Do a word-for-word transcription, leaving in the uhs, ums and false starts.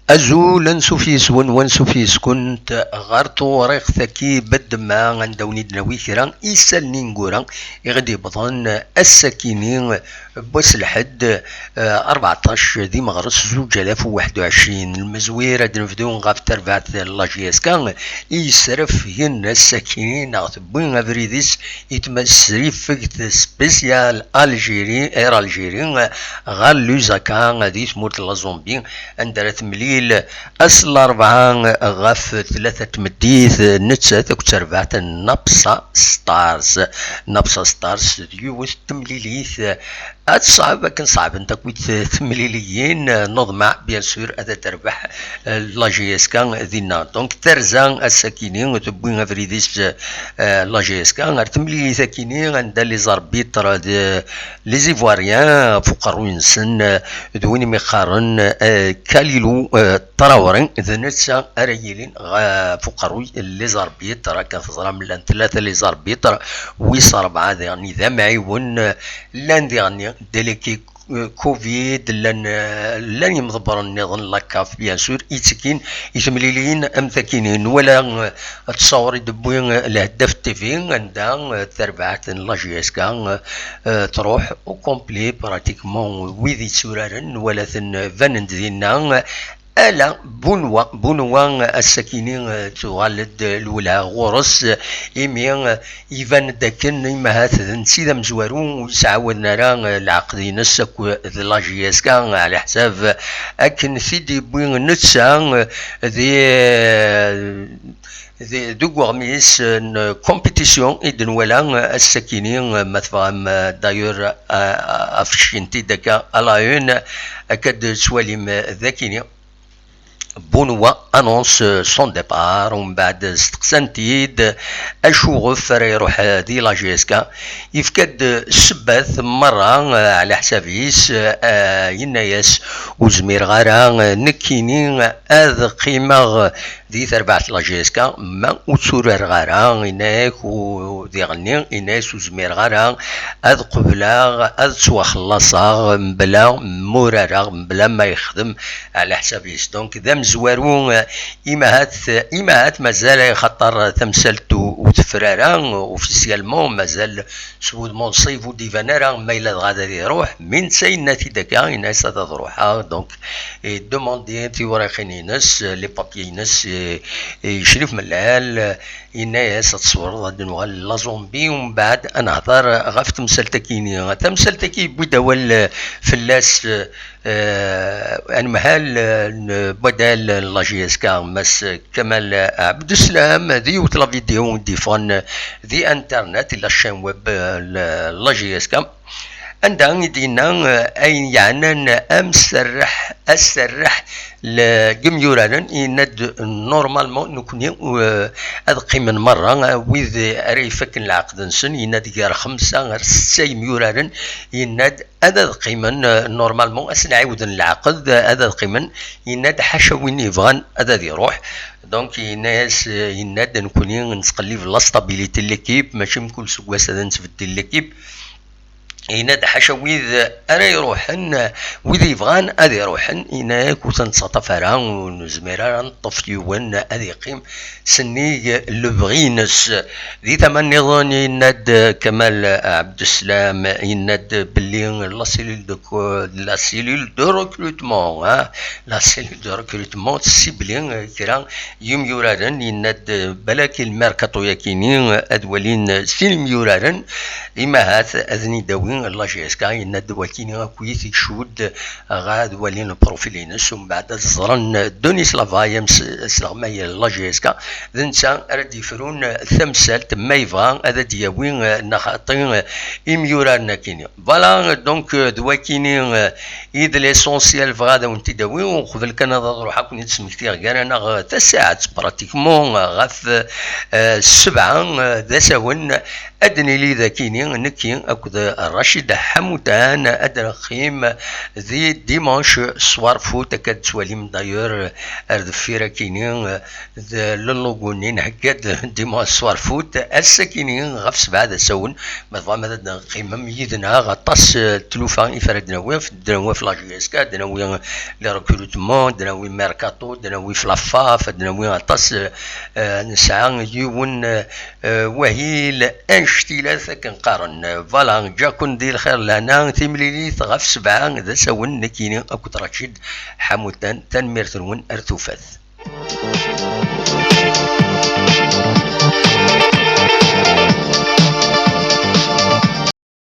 Azul, ansuf yes-wen, wansuf yes-kunt ɣer tewriqt-agi beddemma, anda wen-id-nawi kra isallen ineggura i ɣ-d-yewwḍen ass-akini n wass lḥedd, eh, rbeɛṭac di meɣres zuǧ alaf u waḥed u ɛecrin. Lmezwir ad d-nebdu ɣef terbaɛt n la J S K i yesrefgen ass-akini neɣ tewwi abrid-is i tmasrifegt spécial Algérie, Air Algérie, ɣer Lusaka di tmurt n la Zambie, anda ara temlil ass n larebɛa ɣef tlata n tmeddit, nettat akked terbaɛt n Napsa Stars. Napsa Stars d yiwet n temlilit ad teṣɛeb akken ṣeɛbent akk temliliyin, neḍmeɛ, bien sûr, ad terbeḥ, eh, la J S K dinna. Donc, terza ass-akini, tewwi abrid-is, eh, la J S K ɣer temlilit-akini, anda les arbitres d les Ivoiriens, ɣef uqerruy-nsen, eh, d win imi qqaren, eh, Kalilou, eh, Traoré, d netta ara yilin ɣef uqerruy n les arbitres. Akka teẓram, llan tlata les arbitres, wis rebɛa diɣen d amɛiwen, eh, llan diɣen délégués, eh, covid, llan, eh, llan yimḍebbren nniḍen, la CAF, bien sûr, ittekkin i temliliyin am takini. Nwala, eh, ttṣawur i d-tewwi, eh, Lheddaf T V, anda, eh, tarbaɛt n la J S K, eh, eh, tṛuḥ au complet, pratiquement, wid yetturaren, nwala-ten, eh, banen-d dinna, eh, ala Bunwa, Bunwa, eh, ass-akini, eh, tuɣal-d lwelha ɣur-s, eh, imi, eh, iban-d akken imahat d netta i d amezwaru, ur yesɛawaden ara, eh, leɛqed-ines akk d la J S K, ɛla ḥsab akken t-id-yewwi netta, eh, di, eh, di, deg uɣmis n compétition i d-nwala, eh, ass-akini, eh, ma tebɣam, eh, d'ailleurs, eh, afecci-tent-id akka à la une, akka d-tettwalim, eh, d akini. Bunwa annonce son départ, umbeɛd steqsan-t-id acuɣef ara iruḥ di la J S K. Yefka-d ssebbat merra, eh, ɛla ḥsab-is, eh, yenna-yas: "Ur zmireɣ ara, eh, nekkini ad qqimeɣ di terbaɛt la J S K, ma ur tturareɣ ara", yenna-yak u-, diɣenni, yenna-yas: "Ur zmireɣ ara ad qebleɣ ad ttwaxellaṣeɣ mebla ma urareɣ, mebla ma yexdem ɛla ḥsab-is." Donc, d amezwaru, eh, imahat, imahat mazal, axaṭer tamsalt ur, ur tefri ara, officiellement, mazal s wudem unṣib ur d-iban ara ma yella dɣa ad iruḥ, mi netta yenna-t-id akka, yenna-as ad, ad ruḥeɣ. Donc, idemandi tiwriqin-ines, les papiers-ines, i, i Crif Mellal, yenna-as: "Ad tṣebreḍ, ad nuɣal la Zambie, umbeɛd ad nehḍer ɣef temsalt-agi-nni." Tamsalt-agi yewwi-d awal, eh, fell-as, eh, anemhal, eh, n wadal n la J S K, Mass Kamal Abdeslam, di yiwet la vidéo i d-yeffɣen di internet, di la chaîne web, eh, n la J S K. Anda i d-yenna, eh, ayen yeɛnan amserreḥ, aserreḥ n yimyuraren, yenna-d: "Normalement, nekkni, eh, ad qqimen merra, eh, wid ara ifakken lɛeqd-nsen", yenna-d, "gar xemsa ar setta yimyuraren", yenna-d, "ad, ad qqimen, eh, normalement, ad sen-ɛiwden lɛeqd, eh, ad, ad qqimen", yenna-d, "ḥaca win yebɣan ad, ad iruḥ." Donc, yenna-yas, eh, yenna-d: "Nekkni nettqellib la stabilité n l'équipe, mačči mkul seggas ad nettbeddil l'équipe." Yenna-d ḥaca wid ara iruḥen, wid yebɣan ad iruḥen, yenna-yak ur ten-nettaṭṭaf ara, ur nezmir ara ad neṭṭef yiwen ad yeqqim sennig lebɣi-ines. Di tama nniḍen, yenna-d Kamal Abdeslam, yenna-d belli la cellule de co-, la cellule de recrutement, hein, la cellule de recrutement tessibli kra yimyuraren, yenna-d balak i lmerkaṭu-yakini ad walin sin imyuraren, imahat ad ten-id-tawi la J S K, yenna-d wakini akk i t-icudd ɣer ad walin profil-ines, umbeɛd ad ẓren Denis Lavaye, asleɣmay n la J S K, d netta ara d-yefrun tamsalt ma yebɣa ad d-yawi neɣ xaṭi imyuraren-akini. Voilà, donc, d wakini, euh, i d l'essentiel bɣiɣ ad awen-t-id-awiɣ, uqbel kan ad ruḥeɣ ad ken-id-smektiɣ gar-aneɣ tasaɛet, pratiquement, ɣef, euh, ssebɛa, euh, d asawen, Ad nili dakini nekki akked Racid Ḥamutan, ad neqqim di dimanche soir foot, akka d-tettwalim d'ailleurs ar deffir akini d llugu-nni nhegga-d dimanche soir foot, ass-akini ɣef sebɛa d asawen. Ma tebɣam ad d-teqqimem yid-neɣ, aṭas n tlufa i ara d-nawi, ad d-nawi ɣef la J S K, ad d-nawi les recrutements, ad d-nawi mercato, ad d-nawi ɣef la FAF, ad d-nawi aṭas. Nesɛa yiwen wahil anect-ilat akken qqaren. Voilà, ǧǧaken di lxir lehna, timlilit ɣef sebɛa d asawen, nekkini akked Racid Ḥamutan. Tanemmirt-nwen, ar tufat.